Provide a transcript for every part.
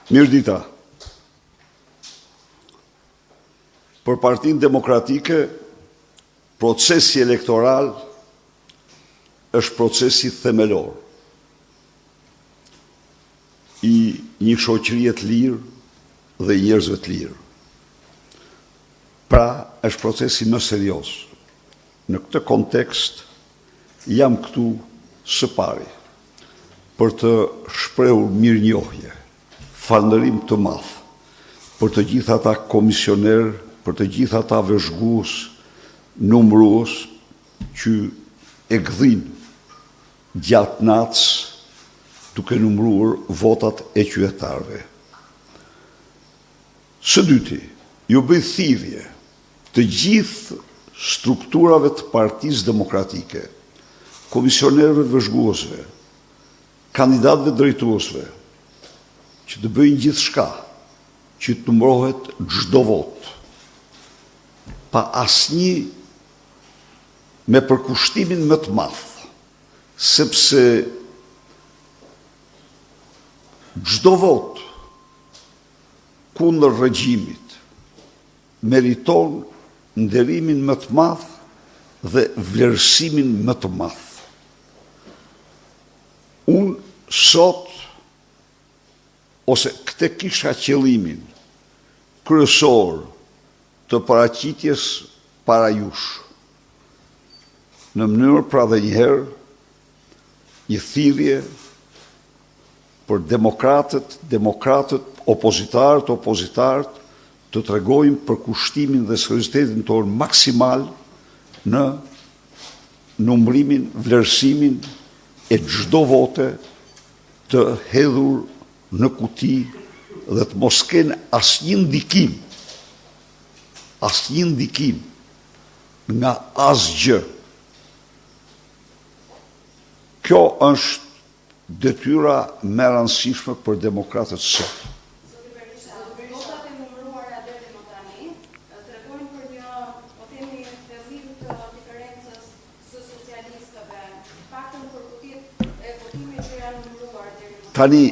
Mirëdita. Për Partinë Demokratike, procesi elektoral është procesi themelor i një shoqërie të lirë dhe i njerëzve të lirë. Pra, është procesi më serioz. Në këtë kontekst, jam këtu së pari për të shprehur mirënjohje, falënderim të madh për të gjithë ata komisionerë, për të gjithë ata vëzhgues, numërues që e gdhinë gjatë natës duke numëruar votat e qytetarëve. Së dyti, ju bëj thirrje të gjithë strukturave të Partisë Demokratike, komisionerëve vëzhguesve, kandidatëve drejtuesve, që të bëjnë gjithçka që të numërohet çdo votë, pa asnjë me përkushtimin më të madh, sepse çdo votë kundër regjimit meriton nderimin më të madh dhe vlerësimin më të madh. Unë sot ose këtë kisha qëllimin kryesor të paraqitjes para jush. Në mënyrë pra dhe njëherë një thirrje për demokratët, demokratët, opozitarët, opozitarët, të tregojmë përkushtimin dhe seriozitetin tonë maksimal në numërimin, vlerësimin e çdo vote të hedhur në kuti dhe të mos kenë asnjë ndikim, asnjë ndikim nga asgjë. Kjo është detyra më e rëndësishme për demokratët sot. Zoti Berisha, votat e numëruara deri më tani tregojnë për një, po themi, thellim të diferencës së socialistëve, të paktën për kutitë e votimit që janë numëruar deri më tani.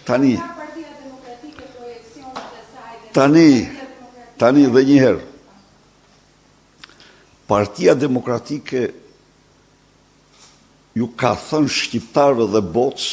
Tani, tani, Ka Partia Demokratike projeksionet e saj dhe tani, Partia Demokratike tani dhe një herë. Partia Demokratike ju ka thënë shqiptarëve dhe botës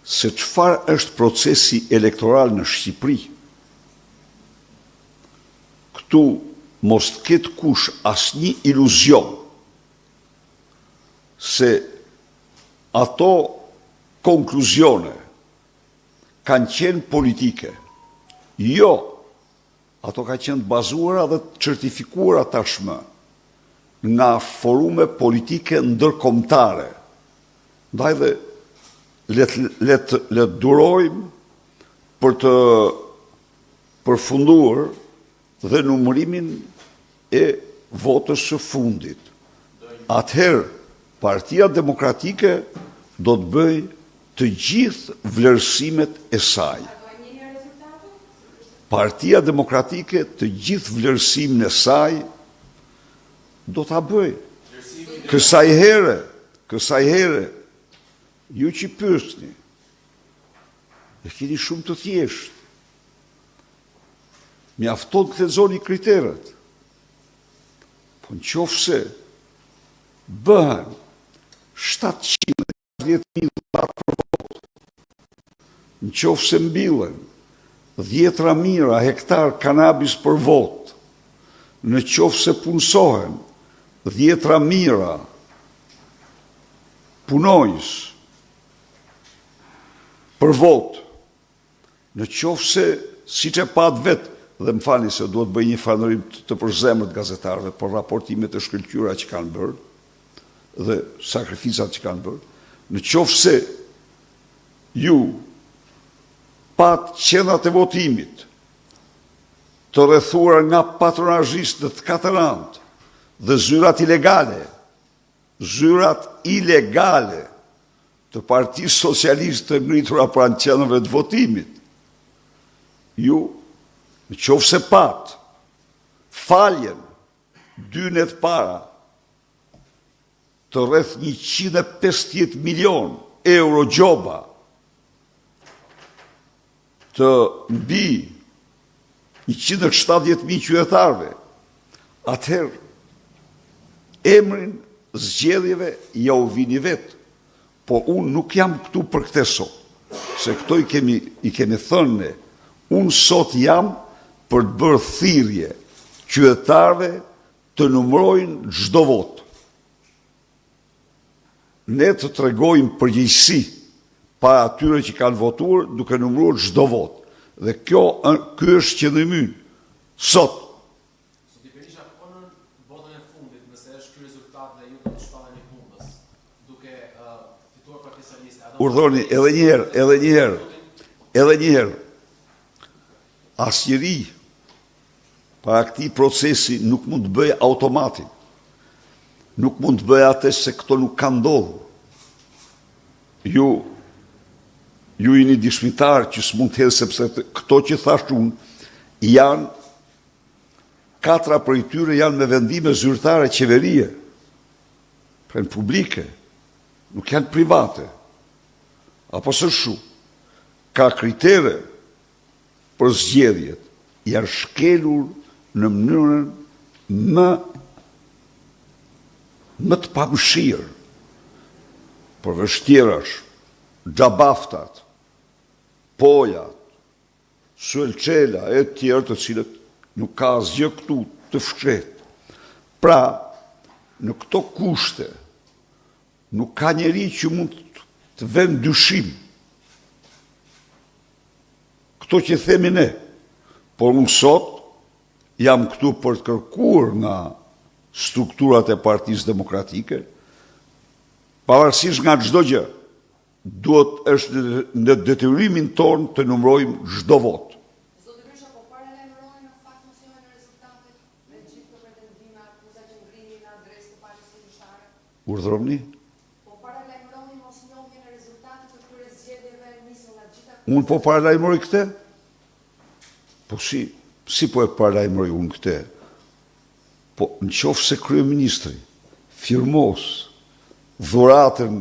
se çfarë është procesi elektoral në Shqipëri. Këtu mos të ketë kush asnjë iluzion se ato konkluzione kanë qenë politike. Jo, ato kanë qenë të bazuara dhe të certifikuara tashmë nga forume politike ndërkombëtare. Ndaj dhe le të le të le të durojmë për të përfunduar dhe numërimin e votës së fundit. Atëherë Partia Demokratike do të bëjë të gjithë vlerësimet e saj. Partia Demokratike të gjithë vlerësimin e saj do ta bëjë. Kësaj here, kësaj here, ju që pyesni, e keni shumë të thjeshtë. Mjafton të lexoni kriteret. Po në qoftë se bëhen 760.000 dollar për votë, në qoftë se mbillen dhjetra mijëra hektar kanabis për votë, në qoftë se punësohen dhjetra mijëra punonjës për votë, në qoftë se, siç e patë vetë, dhe më falni se duhet bëj një falënderim të përzemërt gazetarëve për raportimet e shkëlqyera që kanë bërë dhe sakrificat që kanë bërë, në qoftë se ju patë qendrat e votimit të rrethuara nga patronazhistë në të katër anët dhe zyrat ilegale, zyrat ilegale të Partisë Socialiste të ngritura pranë qendrave të votimit. Ju, në qoftë se patë faljen dy net para të rreth 150 milion euro gjoba. të mbi 170.000 qytetarëve, atëherë emrin zgjedhjeve ua vini vetë, po unë nuk jam këtu për këtë sot, se këto i kemi, i kemi thënë ne, unë sot jam për të bërë thirrje qytetarëve të numërojnë çdo votë. Ne të tregojmë përgjegjësi para atyre që kanë votuar duke numëruar çdo votë. Dhe kjo, ky është qëndrimi ynë. Sot. Zoti Berisha, po në votën e fundit, nëse është ky rezultat dhe ju do të shpalleni humbës, duke uh, fituar Partia Socialiste, Urdhëroni edhe një herë, edhe një herë, edhe një herë. Asnjeri Para këtij procesi nuk mund të bëjë automatin. Nuk mund të bëjë atë se këto nuk kanë ndodhur. Ju ju jeni dëshmitar që s'mund të hedh sepse këto që thashë unë janë katra prej tyre janë me vendime zyrtare qeverie, pra publike, nuk janë private. Apo s'është Ka kritere për zgjedhjet janë shkelur në mënyrën më më të pamëshirë. Përveç tjerash, Xhabaftat, Pojat, Suel Çela e të tjerë të cilët nuk ka asgjë këtu të fshehtë. Pra, në këto kushte, Nuk ka njeri që mund të vërë në dyshim këto që themi ne, por unë sot jam këtu për të kërkuar nga strukturat e Partisë Demokratike, pavarësisht nga çdo gjë, duhet është në detyrimin tonë të numërojmë çdo votë. Zoti Berisha, po paralajmëroni në fakt mosnjohjen e rezultatit me gjithë këto pretendime, akuza që ngrini në adresë të palës kundërshtare? Urdhëroni? Po paralajmëroni mosnjohjen e rezultatit të këtyre zgjedhjeve nisur nga të gjitha Unë po paralajmëroj këtë? Po si, si po e paralajmëroj unë këtë? Po në qoftë se kryeministri firmos dhuratën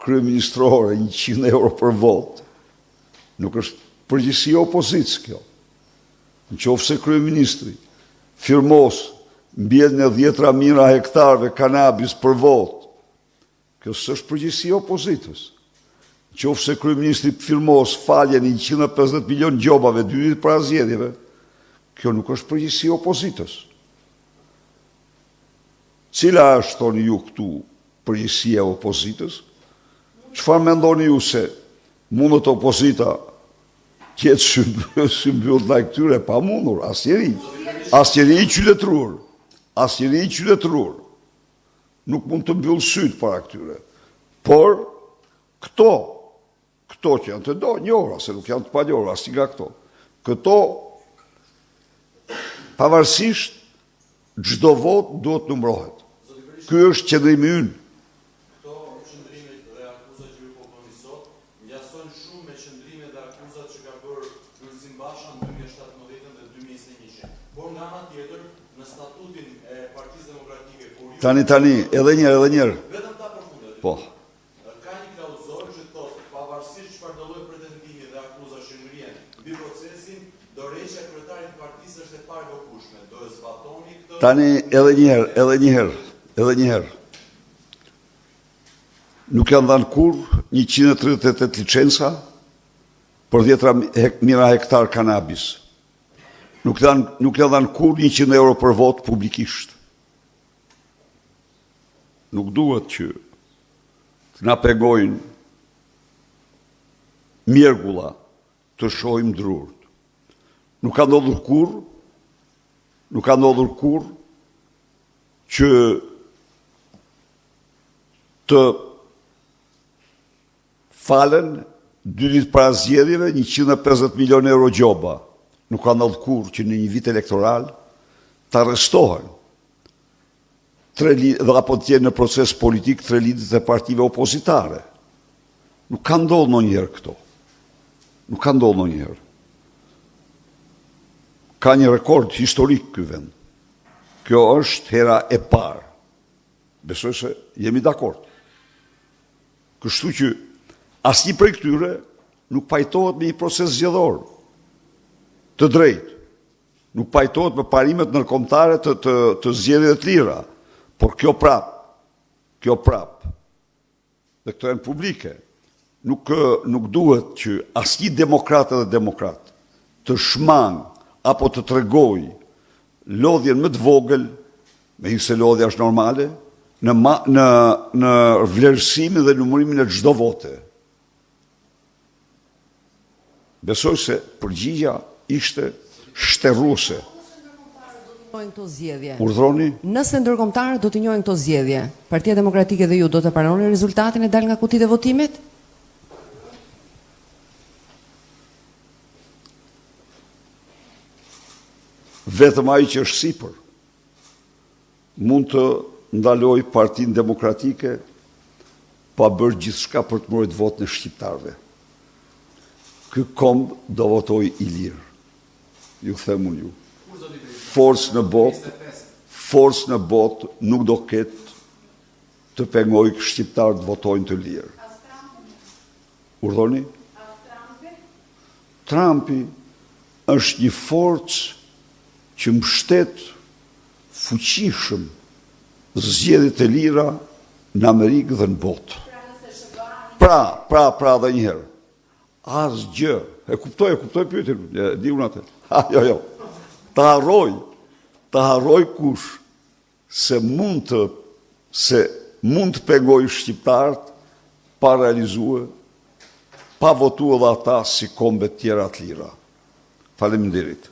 kryeministrore 100 euro për votë, nuk është përgjegjësi e opozitës kjo. Në qoftë se kryeministri firmos mbjelljen e dhjetra mijëra hektarëve kanabis për votë, kjo s'është përgjegjësi e opozitës. Në qoftë se kryeministri firmos faljen e 150 milion gjobave dy ditë para zgjedhjeve, kjo nuk është përgjegjësi e opozitës. Cila është, thoni ju këtu, përgjegjësia e opozitës? Çfarë mendoni ju se mundet opozita Të jetë symbyll ndaj këtyre, e pamundur, asnjeri, asnjeri i qytetëruar, asnjeri i qytetëruar, nuk mund të mbyllë sytë para këtyre. Por, këto, këto që janë të do, njohura, se nuk janë të panjohura, asnjë nga këto, këto, pavarësisht, çdo votë duhet numërohet. Ky është qëndrimi ynë. Këto qëndrime dhe akuza që ju po bëni sot, ngjasojnë shumë me qëndrimet dhe akuzat që ka bërë Lulzim Basha në 2017 dhe 2021. Por nga ana tjetër, në statutin e Partisë Demokratike kur ju Tani tani, edhe një herë, edhe një herë. Vetëm ta përfundoj. Po. Ka një klauzolë që thotë, pavarësisht çfarëdo lloj pretendimi dhe akuzash që ngrihen mbi procesin, dorëheqja e kryetarit të partisë është e parevokueshme. Do e zbatoni këtë? Tani edhe një herë, edhe një herë, edhe një herë. Nuk janë dhënë kurrë 138 licenca për dhjetra mijëra hektar kanabis. Nuk janë nuk janë dhënë kurrë 100 euro për votë publikisht. Nuk duhet që të na pengojnë mjergulla të shohim drurët. Nuk ka ndodhur kurrë, nuk ka ndodhur kurrë që të falen dy ditë para zgjedhjeve 150 milion euro gjoba. Nuk ka ndodhur kurrë që në një vit elektoral të arrestohen tre dhe apo të jenë në proces politik tre liderët e partive opozitare. Nuk ka ndodhur ndonjëherë këto. Nuk ka ndodhur ndonjëherë. Ka një rekord historik ky vend. Kjo është hera e parë. Besoj se jemi dakord. Kështu që asnjë prej këtyre nuk pajtohet me një proces zgjedhor. Të drejtë. Nuk pajtohet me parimet ndërkombëtare të të të zgjedhjeve të lira. Por kjo prap, kjo prap. Dhe këto janë publike. Nuk nuk duhet që asnjë demokrat edhe demokrat të shmang apo të tregojë lodhjen më të vogël, megjithëse lodhja është normale, në ma, në në vlerësimin dhe numërimin e çdo vote. Besoj se përgjigja ishte shteruese. Njohin këto zgjedhje. Urdhëroni? Nëse ndërkombëtarët do të njohin këto zgjedhje, Partia Demokratike dhe ju do të pranoni rezultatin e dalë nga kutitë e votimit? Vetëm ai që është sipër mund të ndalojë Partinë Demokratike pa bërë gjithçka për të mbrojtë votën e shqiptarëve. Ky komb do votojë i lirë. Ju them unë ju. Forcë në botë, forcë në botë nuk do ketë të pengojë shqiptarët të votojnë të lirë. Urdhëroni? Trumpi është një forcë që mbështet fuqishëm zgjedhjet e lira në Amerikë dhe në botë. Pra, pra, pra dhe një herë. Asgjë. E kuptoj, e kuptoj pyetjen, e di unë atë. Ha, jo, jo. Ta harroj, ta harroj kush se mund të se mund të pengojë shqiptarët pa realizue, pa votu edhe ata si kombe tjera të lira. Faleminderit.